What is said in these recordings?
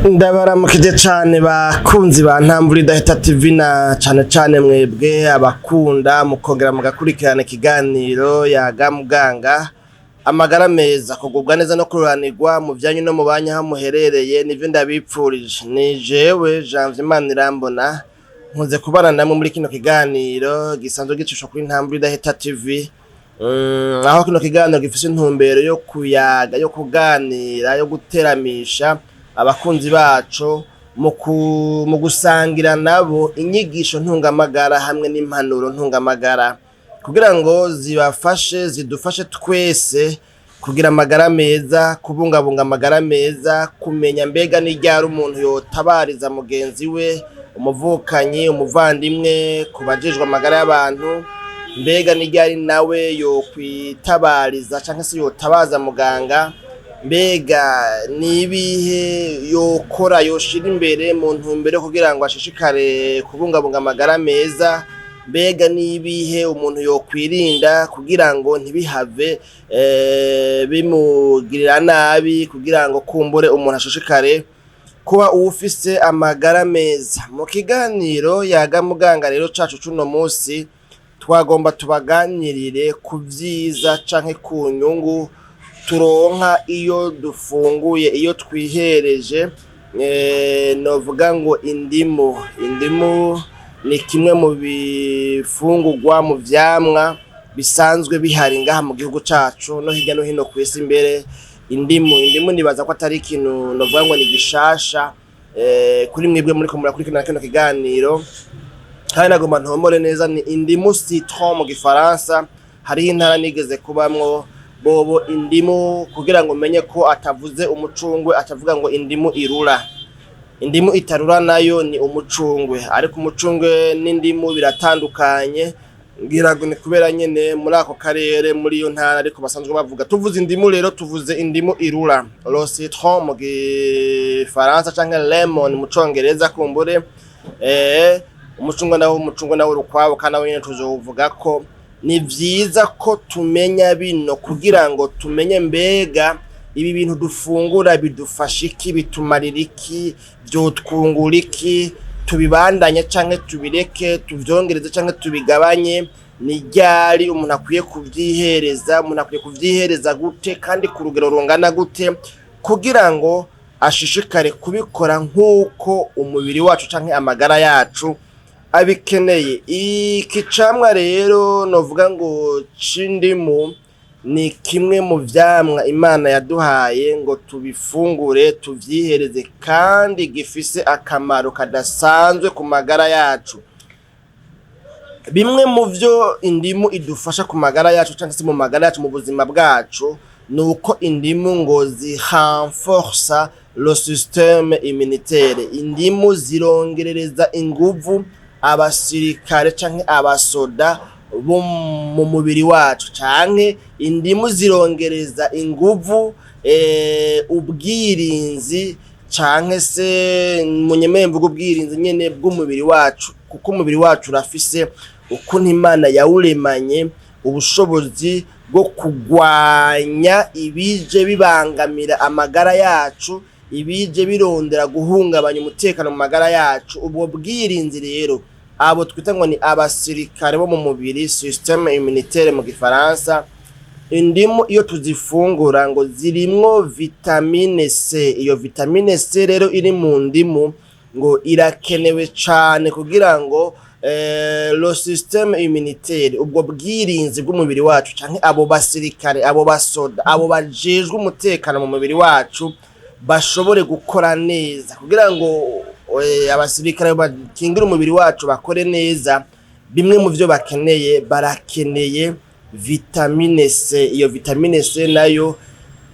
Ndabaramukije cane, bakunzi ba Ntambura Idahita TV, na cane cane mwebwe abakunda mukongera mugakurikirana ikiganiro Yaga Muganga. Amagara meza, kugubwa neza no kururanirwa mu vyanyu no mu banyu aho muherereye, nivyo ndabipfurije. Ni jewe Janvier Manirambona, nkunze kubana namwe muri kino kiganiro gisanzwe gicishwa kuri Ntambura Idahita TV, aho kino kiganiro gifise intumbero yo kuyaga, yo kuganira, yo guteramisha abakunzi bacu mu gusangira nabo inyigisho ntungamagara hamwe n'impanuro ntungamagara, kugira ngo zibafashe, zidufashe twese kugira amagara meza, kubungabunga amagara meza, kumenya mbega n'iryari umuntu yotabariza mugenzi we, umuvukanyi, umuvandimwe, ku bajejwe amagara y'abantu, mbega n'iryari nawe yokwitabariza canke se yotabaza muganga, mbega nibihe yokora, yoshira imbere mu ntumbero yo kugira ngo ashishikare kubungabunga amagara meza, mbega nibihe umuntu yokwirinda kugira ngo ntibihave bimugirira nabi, kugira ngo kumbure umuntu ashishikare kuba uwufise amagara meza. Mu kiganiro Yaga Muganga rero cacu cuno musi, twagomba tubaganirire ku vyiza canke ku nyungu turonka iyo dufunguye, iyo twihereje novuga ngo indimu. Indimu ni kimwe mu bifungurwa, mu vyamwa bisanzwe bihari ngaha mu gihugu cacu no hirya no hino kw'isi. Imbere indimu nibaza ko atari ikintu novuga ngo ni gishasha kuri mwebwe muriko murakurikirana kino kiganiro. Kandi nagomba ntomore neza, ni indimu, citron mu gifaransa. Hariho intara nigeze kubamwo, bobo indimu kugira ngo umenye ko atavuze umucungwe, atavuga ngo indimu irura. Indimu itarura nayo ni umucungwe, ariko umucungwe n'indimu biratandukanye. Ngira ngo ni kubera nyene muri ako karere, muri iyo ntara, ariko basanzwe bavuga. Tuvuze indimu rero, tuvuze indimu irura, le citron mu gifaransa canke lemon mu congereza. Kumbure umucungwe nawo urukwabo, kandi nawo nyene tuzowuvuga ko. Ni vyiza ko tumenya bino kugira ngo tumenye mbega ibi bintu dufungura bidufasha iki, bitumarira iki, vyotwungura iki, tubibandanye canke tubireke, tuvyongereze canke tubigabanye, ni ryari umuntu akwiye kuvyihereza, umuntu akwiye kuvyihereza gute kandi ku rugero rungana gute, kugira ngo ashishikare kubikora nk'uko umubiri wacu canke amagara yacu abikeneye. Iki camwa rero novuga ngo c'indimu ni kimwe mu vyamwa Imana yaduhaye ngo tubifungure, tuvyihereze, kandi gifise akamaro kadasanzwe ku magara yacu. Bimwe mu vyo indimu idufasha ku magara yacu canke se mu magara yacu, mu buzima bwacu, ni uko indimu ngo zirenforsa le système immunitaire. Indimu zirongerereza inguvu abasirikare canke abasoda bo mu mubiri wacu, canke indimu zirongereza inguvu ubwirinzi, canke se munyemere mvuga ubwirinzi nyene bw'umubiri wacu, kuko umubiri wacu urafise ukuntu Imana yawuremanye ubushobozi bwo kugwanya ibije bibangamira amagara yacu, ibije birondera guhungabanya umutekano mu magara yacu. Ubwo bwirinzi rero, abo twita ngo ni abasirikare bo mu mubiri, système immunitaire mu gifaransa, indimu iyo tuzifungura ngo zirimwo vitamine C. Iyo vitamine C rero iri mu ndimu ngo irakenewe cane kugira ngo le système immunitaire, ubwo bwirinzi bw'umubiri wacu, canke abo basirikare, abo basoda, abo bajejwe umutekano mu mubiri wacu, bashobore gukora neza. Kugira ngo abasirikare bakingira umubiri wacu bakore neza, bimwe mu vyo bakeneye, barakeneye vitamine C. Iyo vitamine C nayo,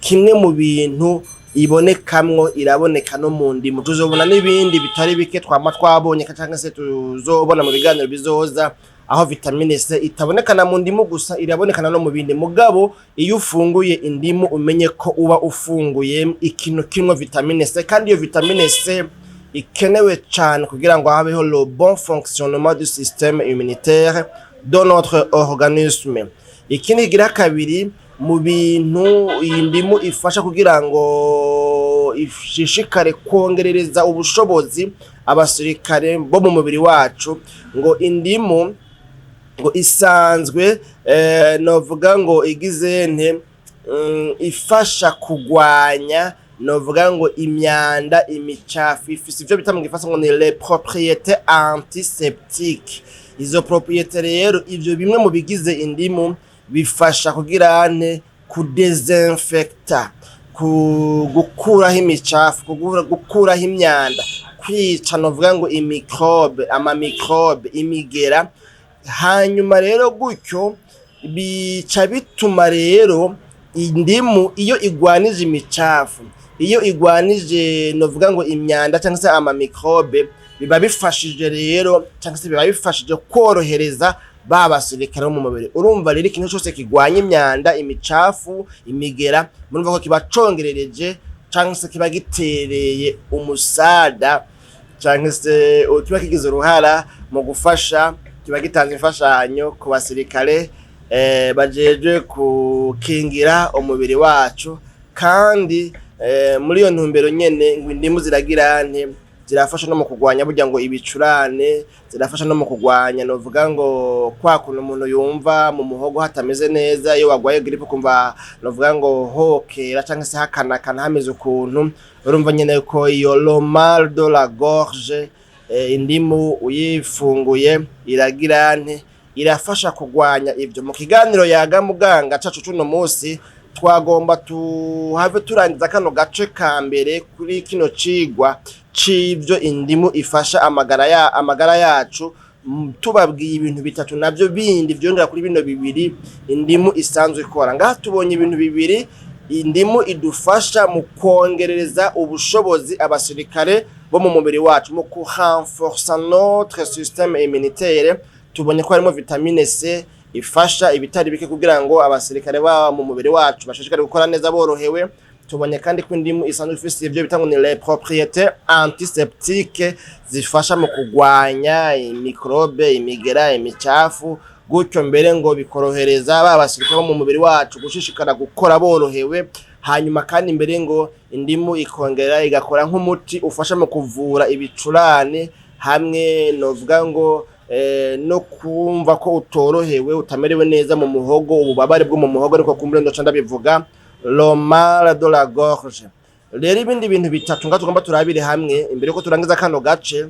kimwe mu bintu ibonekamwo, iraboneka no mu ndimu. Tuzobona n'ibindi bitari bike twama twabonye canke se tuzobona mu biganiro bizoza, aho vitamine C itabonekana mu ndimu gusa, irabonekana no mu bindi. Mugabo iyo ufunguye indimu, umenye ko uba ufunguye ikintu kirimwo vitamine C, kandi iyo vitamine C ikenewe cane kugira ngo habeho le bon fonctionnement du système immunitaire de notre organisme. Ikindi kigira kabiri Mu bintu iyi ndimu ifasha kugira ngo ishishikare kongerereza ubushobozi abasirikare bo mu mubiri wacu, ngo indimu ngo isanzwe novuga ngo igize nte, ifasha kugwanya novuga ngo imyanda, imicafu. Ifise ivyo bita mu gifaransa ngo ni les propriétés antiseptiques. Izo propriétés rero, ivyo bimwe mu bigize indimu, bifasha kugira nte? Kudesinfecta, gukuraho imicafu, gukuraho imyanda, kwica novuga ngo imicrobe, amamicrobe, imigera. Hanyuma rero gutyo bica bituma rero indimu, iyo igwanije imicafu, iyo igwanije novuga ngo imyanda cyangwa se amamicrobe, biba bifashije rero cyangwa se biba bifashije korohereza ba basirikare bo mu mubiri. Urumva rero, ikintu cyose kigwanya imyanda, imicafu, imigera, murumva ko kiba congerereje cyangwa se kiba gitereye umusada cyangwa se kiba kigize uruhara mu gufasha, kiba gitanze imfashanyo ku basirikare bajejwe gukingira umubiri wacu. Kandi muri iyo ntumbero nyene, ngo indimu ziragira nte? Zirafasha no mu kugwanya burya ngo ibicurane, zirafasha no mu kugwanya novuga ngo kwa kuntu umuntu yumva mu muhogo hatameze neza, iyo wagwaye grippe ukumva novuga ngo hokera cyangwa se hakanakana, hameze ukuntu. Urumva nyene ko iyo le mal de la gorge, indimu uyifunguye iragira nte? Irafasha kugwanya ibyo. Mu kiganiro Yaga Muganga cacu cuno munsi, twagomba tuhave turangiza kano gace ka mbere kuri kino cigwa c'ivyo indimu ifasha amagara yacu, tubabwiye ibintu bitatu navyo bindi vyongera kuri bino bibiri indimu isanzwe ikora. Ngaha tubonye ibintu bibiri: indimu idufasha mu kongerereza ubushobozi abasirikare bo mu mubiri wacu, mu kurenforsa notre système immunitaire. Tubonye ko harimo vitamine C ifasha ibitari bike kugira ngo abasirikare ba mu mubiri wacu bashishikare gukora neza borohewe. Tubonye kandi ko indimu isanzwe ifise ivyo bita ngo ni les propriétés antiseptiques, zifasha mu kugwanya imicrobe, imigera, imicafu. Gutyo mbere ngo bikorohereza ba basirikare bo mu mubiri wacu gushishikara gukora borohewe. Hanyuma kandi mbere ngo indimu ikongera igakora nk'umuti ufasha mu kuvura ibicurane, hamwe novuga ngo no kumva ko utorohewe, utamerewe neza mu muhogo, ububabare bwo mu muhogo, ariko kumbure ndoca ndabivuga, le mal de la gorge. Rero ibindi bintu bitatu nga tugomba turabire hamwe imbere yuko turangiza kano gace,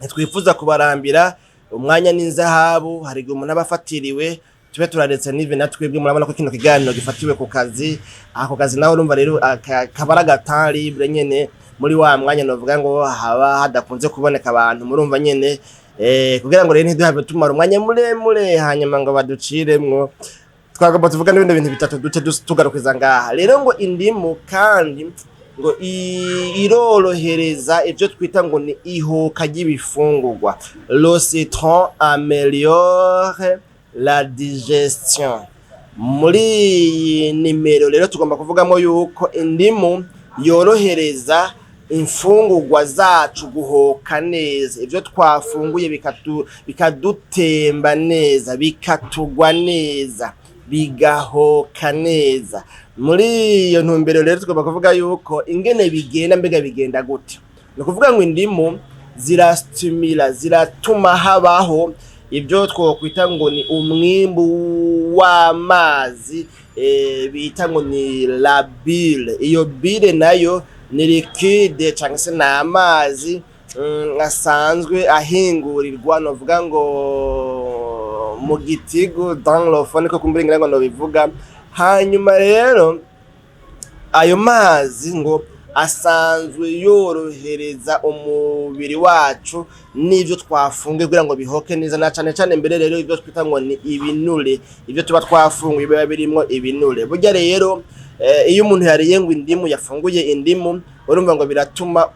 ntitwifuza kubarambira, umwanya n'inzahabu. Hari igihe umuntu aba afatiriwe, tube turaretse n'ivi na twebwe. Murabona ko kino kiganiro gifatiwe ku kazi. Ako kazi nawe urumva rero kaba ari aga libre nyene, muri wa mwanya novuga ngo haba hadakunze kuboneka abantu. Murumva nyene, kugira ngo rero ntiduhave tumara umwanya muremure hanyuma ngo baduciremwo, twagomba tuvuga n'ibindi bintu bitatu duce tugarukiza ngaha. Rero ngo indimu kandi ngo irorohereza ibyo twita ngo ni ihoka ry'ibifungurwa, le citron améliore la digestion. Muri iyi nimero rero tugomba kuvugamo yuko indimu yorohereza imfungurwa zacu guhoka neza, ibyo twafunguye bikadutemba neza, bikatugwa neza, bigahoka neza. Muri iyo ntumbero rero tugomba kuvuga yuko ingene bigenda, mbega bigenda gute? Ni ukuvuga ngo indimu zirastimula, ziratuma habaho ibyo twokwita ngo ni umwimbu w'amazi, bita ngo ni la bile. Iyo bile nayo ni liquide cyangwa se ni amazi asanzwe ahingurirwa novuga ngo mu gitigu, dans le fond, niko kumbura ngira ngo nobivuga. Hanyuma rero ayo mazi ngo asanzwe yorohereza umubiri wacu n'ibyo twafunguye kugira ngo bihoke neza, na cane cane mbere rero ibyo twita ngo ni ibinure, ibyo tuba twafunguye biba birimwo ibinure. Burya rero iyo umuntu yariye ngo indimu, yafunguye indimu, urumva ngo biratuma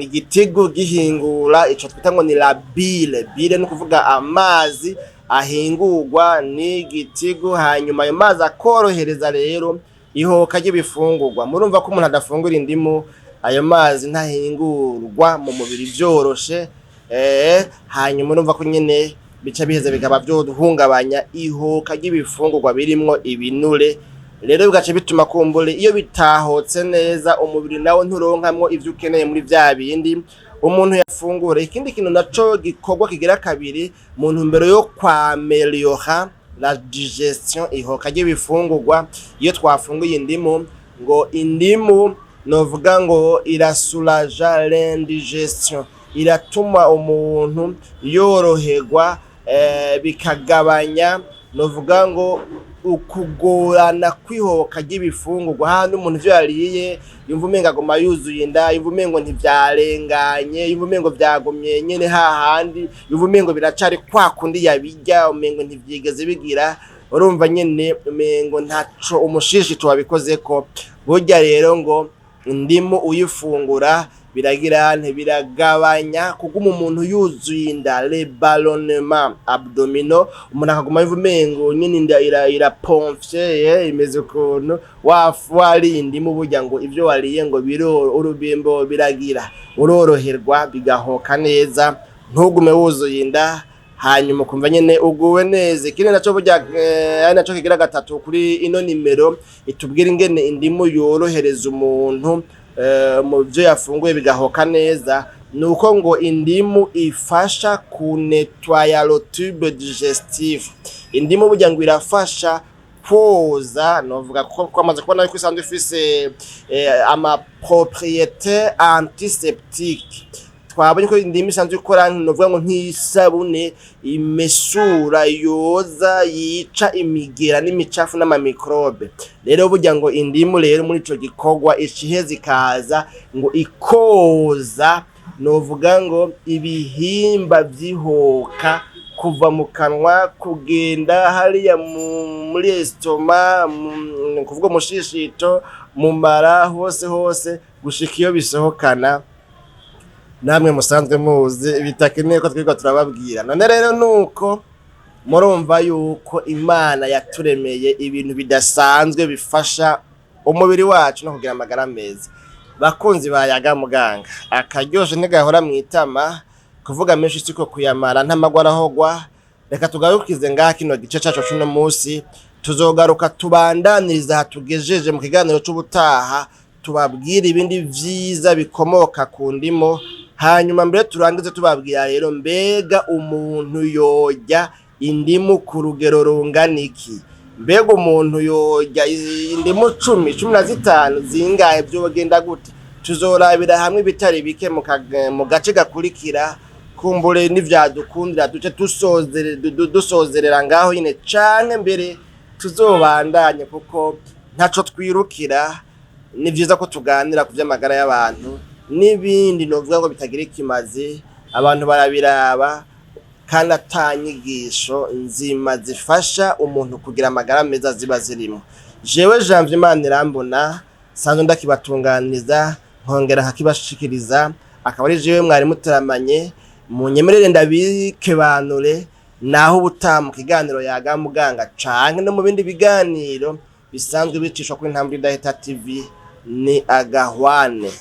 igitigu gihingura ico twita ngo ni la bile. Bile ni ukuvuga amazi ahingurwa n'igitigu, hanyuma ayo mazi akorohereza rero ihoka ry'ibifungurwa. Murumva ko umuntu adafungura indimu, ayo mazi ntahingurwa mu mubiri vyoroshe. Hanyuma urumva ko nyene Bica biheza bikaba vyohungabanya ihoka ry'ibifungurwa birimwo ibinure. Rero bigaca bituma kumbure iyo bitahotse neza, umubiri nawo nturonkamwo ivyo ukeneye muri vya bindi umuntu yafungura. Ikindi kintu naco gikorwa kigira kabiri mu ntumbero yo kwameliora la digestion, ihoka ry'ibifungurwa iyo twafunguye indimu, ngo indimu novuga ngo irasulaja l'indigestion, iratuma umuntu yoroherwa, bikagabanya novuga ngo ukugorana kwihoka ry'ibifungurwa, hahandi umuntu ivyo yariye yumva umengo aguma yuzuye inda, yumva umengo ntivyarenganye, yumva umengo vyagumye nyene hahandi, yumva umengo biracari kwa kundi yabirya, umengo ntivyigeze bigira, urumva nyene umengo ntaco umushishito wabikozeko. Burya rero ngo indimu uyifungura biragira ntibiragabanya kuguma umuntu yuzuye inda, le ballonnement abdominaux, umuntu akaguma yumva umengo nyene inda irapomfye, imeze ukuntu wariye indimu. Burya ngo ivyo wariye ngo biro urubimbo biragira uroroherwa, bigahoka neza, ntugume wuzuye inda, hanyuma ukumva nyene uguwe neza. Ikindi naco burya ari naco kigira gatatu kuri ino nimero itubwira ingene indimu yorohereza umuntu mu byo yafunguye bigahoka neza, nuko ngo indimu ifasha kunetwaya le tube digestif. Indimu burya ngo irafasha koza, novuga ko kwamaze kubona yuko isanzwe ifise ama propriété antiseptique. Twabonye ko indimu isanzwe ikora novuga ngo nk'isabune imesura, yoza, yica imigera n'imicafu n'amamikrobe. Rero burya ngo indimu rero muri ico gikorwa iciheza ikaza ngo ikoza novuga ngo ibihimba vy'ihoka kuva mu kanwa kugenda hariya muri estomac, kuvuga umushishito, mu mara, hose hose gushika iyo bisohokana. Namwe musanzwe muzi bitakeneye ko twirirwa turababwira. None rero nuko murumva yuko Imana yaturemeye ibintu bidasanzwe bifasha umubiri wacu no kugira amagara meza. Bakunzi ba Yaga Muganga, akaryoshe ntigahora mw'itama, kuvuga menshi siko kuyamara, ntamagwa arahogwa. Reka tugarukize ngaha kino gice cacu c'uno musi, tuzogaruka tubandaniriza aha tugejeje mu kiganiro c'ubutaha, tubabwire ibindi vyiza bikomoka ku ndimo. Hanyuma mbere turangize tubabwira rero, mbega umuntu yorya indimu ku rugero rungana iki? Mbega umuntu yorya indimu 10, 15, zingahe, vyogenda gute? Tuzorabira hamwe ibitari bike mu gace gakurikira. Kumbure n'ivyadukundira duce dusozerera ngaho nyine, canke mbere tuzobandanye, kuko ntaco twirukira. Ni vyiza ko tuganira ku vy'amagara y'abantu n'ibindi novuga ngo bitagira ikimazi, abantu barabiraba kandi ata nyigisho nzima zifasha umuntu kugira amagara meza ziba zirimo. Jewe Janvier Manirambona sanzwe ndakibatunganiriza nkongera nkakibashikiriza, akaba ari jewe mwari muteramanye. Munyemerere ndabikebanure, naho ubutaha mu kiganiro Yaga Muganga canke no mu bindi biganiro bisanzwe bicishwa kuri Intambwe Idahita TV. Ni agahwane.